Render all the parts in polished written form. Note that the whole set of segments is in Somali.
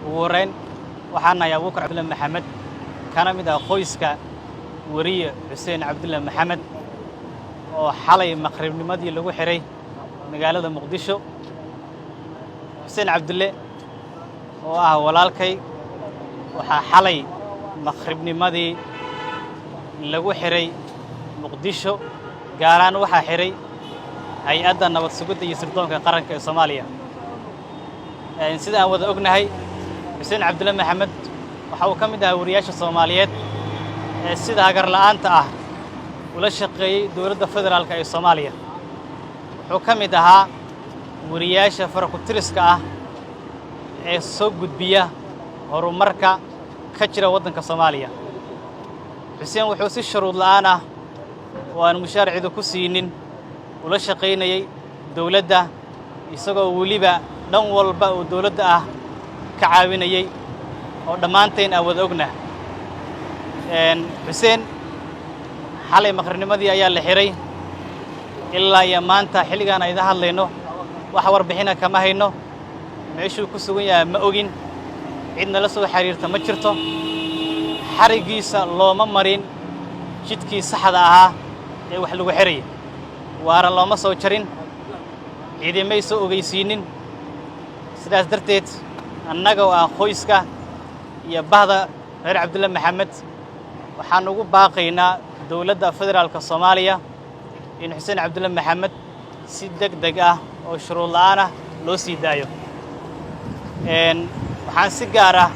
Ugu horrayn, waxaan nahay Abuukar Cabdulle Maxamed, kana mid ah qoyska weriye Xuseen Cabdulle Maxamed, oo xalay maqribnimadii lagu xiray magaalada Muqdisho. Xuseen Cabdulle oo ah walaalkay waxaa xalay maqribnimadii lagu xiray Muqdisho, gaaraan waxaa xiray Hay-adda Nabad Sugidda iyo Sirdoonka Qaranka ee Soomaaliya. Sida aan wada ognahay, Xuseen Cabdulle Maxamed waxa uu ka mid ahaa wariyaasha Soomaaliyeed ee sida hagar la'aanta ah ula shaqeeyey dowladda federaalka ee Soomaaliya. Wuxuu ka mid ahaa wariyaasha farakutiriska ah ee soo gudbiya horumarka ka jira waddanka Soomaaliya. Xuseen wuxuu si shuruud la'aan ah oo aan mushaar cidu ku siinin ula shaqaynayey dowladda, isagoo weliba dhan walba oo dowladda ah ka caawinayey, oo dhammaanteen aan wada ognah. Xuseen xalay maqribnimadii ayaa la xiray. Ilaa iyo maanta xilligaan ayda hadlayno, wax warbixina kama hayno. Meeshuu ku sugan yahay ma ogin, cid nala soo xiriirta ma jirto. Xariggiisa looma marin jidkii saxda ahaa ee wax lagu xiraya, waana looma soo jarin, ciidamay soo ogeysiinin. Sidaas darteed, annaga oo ah qoyska iyo bahda reer Cabdulle Maxamed, waxaan ugu baaqaynaa dowladda federaalka Soomaaliya in Xuseen Cabdulle Maxamed si deg deg ah oo shuruud la'aan ah loo sii daayo. Waxaan si gaar ah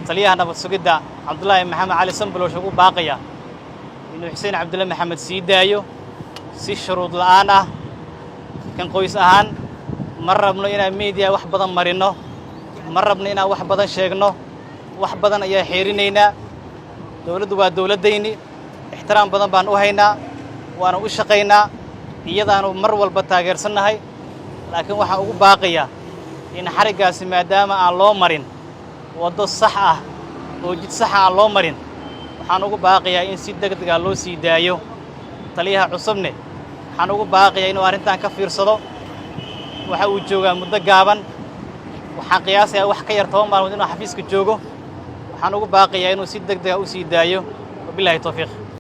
taliyaha nabad sugidda, Cabdullaahi Maxamed Cali Sambaloosh, ugu baaqaya inuu Xuseen Cabdulle Maxamed sii daayo si shuruud la'aan ah. Kan qoys ahaan, ma rabno inaan media wax badan marinno, ma rabno inaan wax badan sheegno. Wax badan ayaa xeerinaynaa. Dowladdu waa dowladdayni, ixtiraam badan baan u haynaa, waana u shaqaynaa, iyadaanu mar walba taageersannahay. Laakiin waxaan ugu baaqayaa in xariggaasi, maadaama aan loo marin waddo sax ah oo jid saxa aan loo marin, waxaan ugu baaqayaa in si deg dega loo sii daayo. Taliyaha cusubne waxaan ugu baaqayaa inuu arrintan ka fiirsado. Waxa uu joogaa muddo gaaban, waxaan qiyaasayaa wax ka yar 10 maalmood inuu xafiiska joogo. Waxaan ugu baaqayaa inuu si deg dega u sii daayo. Wabillahi towfiiq.